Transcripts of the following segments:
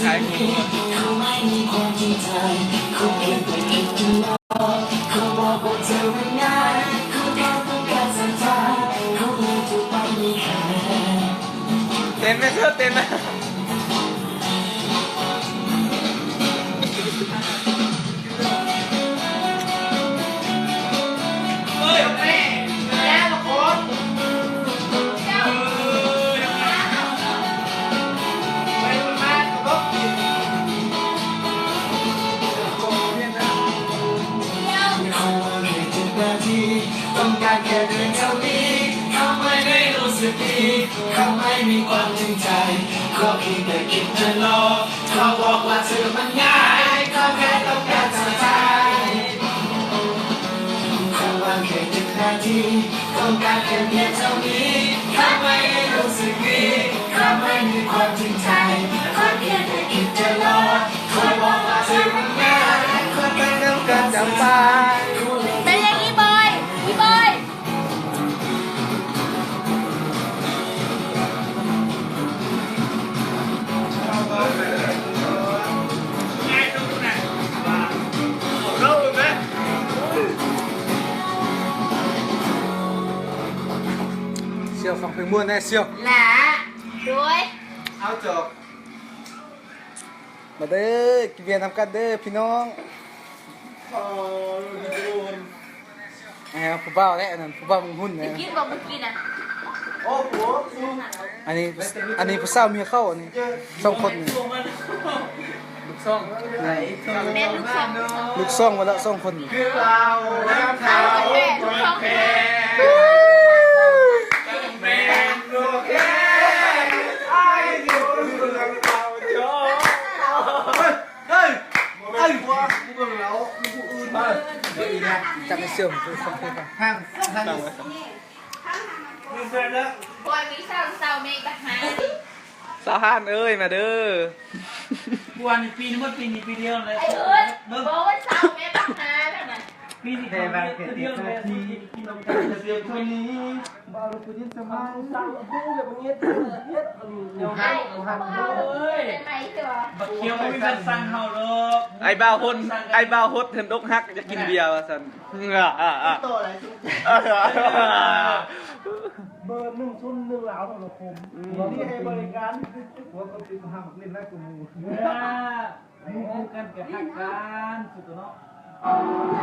ຂາຍໝູ ເຕັ້ນແມ່ເຊີ ເຕັ້ນນະ. ຕ້ອງການແຄ່ພຽງເທົ່ານີ້ ເຂົ້າມາໃນຮູ້ສຶກດີ ເຂົ້າມາມີຄວາມຈິງໃຈ ຂໍພຽງແຕ່ຄິດຈະລອງ ຂໍບອກວ່າເທື່ອມັນງ່າຍ ຂໍແຄ່ຕ້ອງການເຂົ້າໃຈ ຂໍຫວັງແຄ່ຈັກນາທີ ຕ້ອງການແຄ່ພຽງເທົ່ານີ້ ເຂົ້າມາໃນຮູ້ສຶກດີ ເຂົ້າມາມີຄວາມຈິງໃຈ ຂໍພຽງແຕ່ຄິດຈະລອງ ຂໍບອກວ່າເທື່ອມັນງ່າຍ ຂໍແຄ່ຕ້ອງການເຂົ້າໃຈ. ເປັນຫຍັງອີ່ບອຍ ອີ່ບອຍ? ສ່ຽວຟັງເພງມ່ວນແດ່ສ່ຽວ ລະ ໂດຍ ເອົາຈອກ. ມາເດີ ກິນເບຍນຳກັນເດີພີ່ນ້ອງ. ເອີ ຜູ້ບ່າວແຫຼະ ອັນນັ້ນຜູ້ບ່າວເບິ່ງຫຸ່ນນະ ກິນບໍ່ມື້ກີ້ນະ. ໂອ້ໂຫ ອັນນີ້ ອັນນີ້ຜູ້ສາວເມຍເຂົາ ອັນນີ້ສອງຄົນນີ້ ລູກສອງ ແມ່ນລູກສອງ ລູກສອງ ວ່າລະສອງຄົນ. ຈັບໃຫ້ເຊື່ອມ ສາວຫ້ານເອີຍ ມາເດີ. ຜູ້ວ່ານີ້ປີນີ້ໝົດ ປີນີ້ປີດຽວແລ້ວ ໄອ້ເອີຍ ເບິ່ງ ບອກວ່າເຊົາແມ່ບັກຫານັ້ນນະ ປີນີ້ເຂົາເຮັດເທື່ອດຽວແລ້ວ ກິນນຳກັນເທື່ອດຽວເທົ່ານີ້. ບໍ່ ລູກຜູ້ຍິງສະບາຍ ເຊົາ ເຮັດ ເຮັດ ເຮັດ ເຮັດ ເຮັດ ເຮັດ ເຮີ້ຍ ບັກຂຽວບໍ່ມີການສັ່ງເຮົາດອກ. ອ້າຍບ່າວຫົດ ອ້າຍບ່າວຫົດເຫັນອົກຫັກ ຢາກກິນເບຍວ່າຊັ້ນ. ເບີໜຶ່ງສູນໜຶ່ງລາວ ເຮົາລະຄົມ ອືມ ນີ້ໃຫ້ບໍລິການ ຫົວກໍຕິດຫາໝາກເຫຼັ້ນຫຼາຍກວ່າໝູ່ ເອີ ໝູ່ຄູ່ກັນກໍຮັກກັນສຸດເນາະ.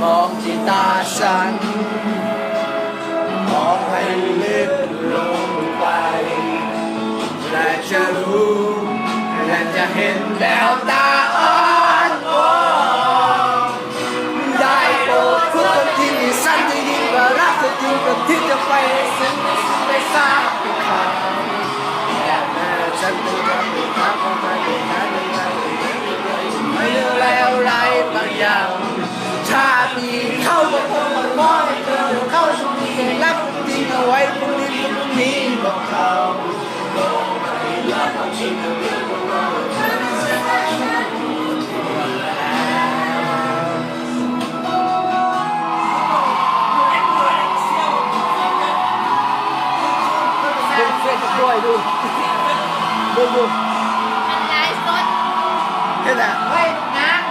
ມອງທີ່ຕາສັນ ມອງໃຫ້ເລິກລົງໄປ ແລະຈະຮູ້ ແລະຈະເຫັນແວວຕາອ່ອນວອນ. ໄດ້ໂປດ ຄົນທີ່ມີສັນທີ່ຍິ່ງກວ່າລັກ ຄົນທີ່ກະທິດຈະໄປໃຫ້ສູງ ໃຫ້ສູງໄປຊາບເປັນຂາວ ແລະແມ່ນສັນທີ່ຈະເປັນຂາວຂອງໃຜເປັນຂາວ ໃຫ້ແລ້ວໄດ້ບາງຢ່າງ ຖ້າມີເຂົາບໍ່ຄົງມາມອງໃຫ້ເຂົາ ເຂົາຊົງມີໃຫ້ລັບ ທີ່ເອົາໄວ້ພວກນີ້ ພວກນີ້ບອກເຂົາ. ເບິ່ງເຟສຈະປ່ອຍດູ ເບິ່ງດູ ມັນໄລຟ໌ສົດ ເຮັດແຫຼະ ເຮີ້ຍ ນາງ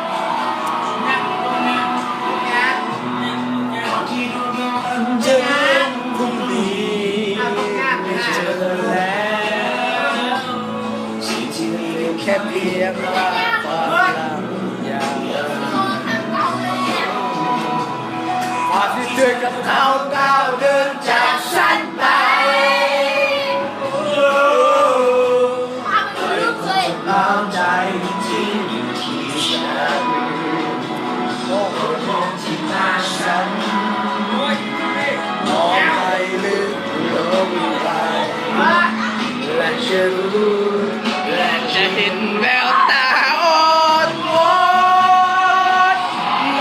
ນາງ ນາງ ເຈີຄຸນດີ ເຈີແລ້ວ ສິ່ງທີ່ເຫຼືອແຄ່ພຽງລາກ່ອນລາຢ່າ ພາຊິເຈີກັບເຂົາ ກ້າວເດີນຈາກສັນໄປ ເອົາໃຈຈິງທີ່ສັນ ທີ່ໜ້າສັນ ມອງໃຫ້ເລິກລົງໄປ ແລະຈະຮູ້ ແລະຈະເຫັນແວວຕາອ່ອນວອນ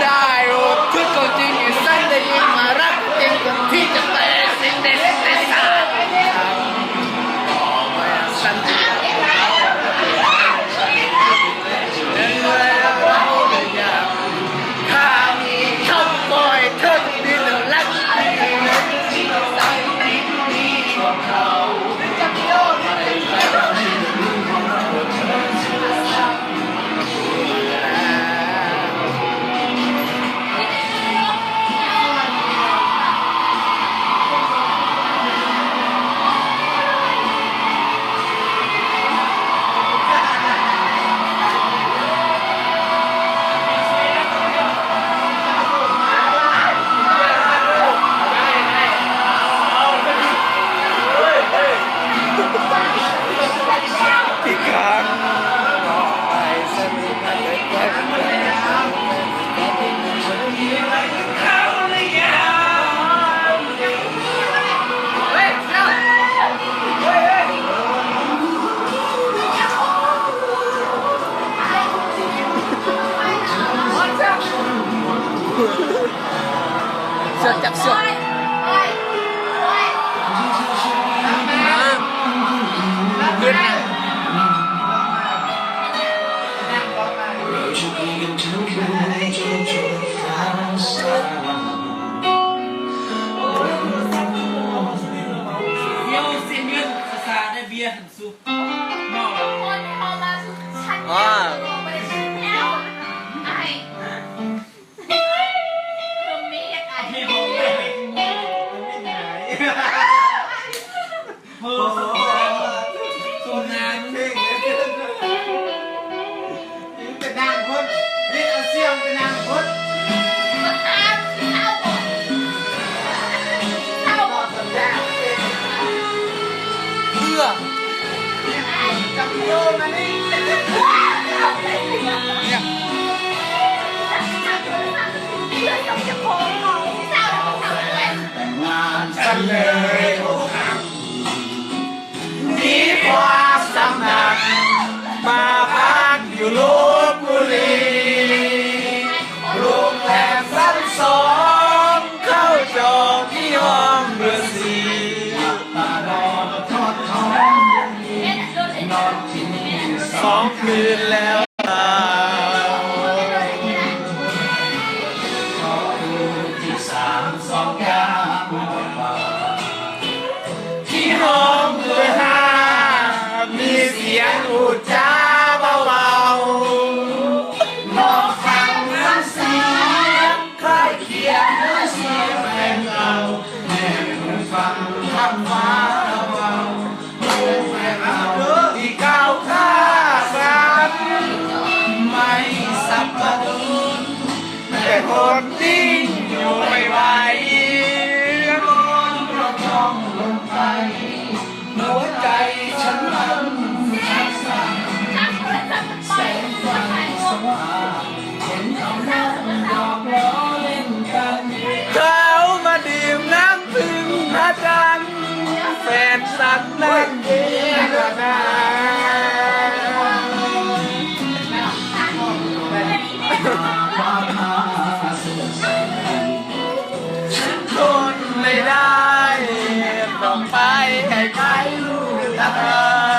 ໄດ້ອົດທົນຂອງຈິງທີ່ສັນ ໄດ້ຍິນມາຮັກຈິງກ່ອນທີ່ຈະໄປ ສິ່ງໃດສິ່ງໃດສານ ເຊືອກຈັບເຊືອກ ຂຶ້ນນະ ເພື່ອ ແຕ່ງງານກັນເລີຍ ມີຄວາມສຳນັກ ມາພັກຢູ່ລົບບຸລີ ໂຮງແຮມຊັ້ນສອງ ເຂົ້າຈອງທີ່ຫ້ອງເບີສີ່ ສອງຄືນແລ້ວ ທີ່ຫ້ອງເບີຫ້າ ມີສຽງຫູດຈາເບົາໆ ນອກຟັງນ້ຳສຽງ ຄ້າຍຄຽງນ້ຳສຽງແຟນເກົ່າ ແມ່ນຫູຟັງຄຳຟ້າເວົ້າ ທີ່ກ່າວຂ້າກັນ ໄມ້ສັບປະດຸນ ແຕ່ຄົນຈິງຢູ່ໄວໆ ກ່ອນເຮົາຕ້ອງລົງໄປ ຫົວໃຈສັນລຳສັກສັ່ນ ແສງໄຟສະຫວ່າງ ເຫັນເຂົານັ່ງຫຍອກລໍ້ຫຼິ້ນກັນ ເຂົາມາດື່ມນ້ຳ ເພິ່ງພະຈັນ ແຟນສັນນັ້ນດີກວ່ານາງ ທົນໄມ່ໄດ້ ຕ້ອງໄປໃຫ້ໄກລູກຕາ.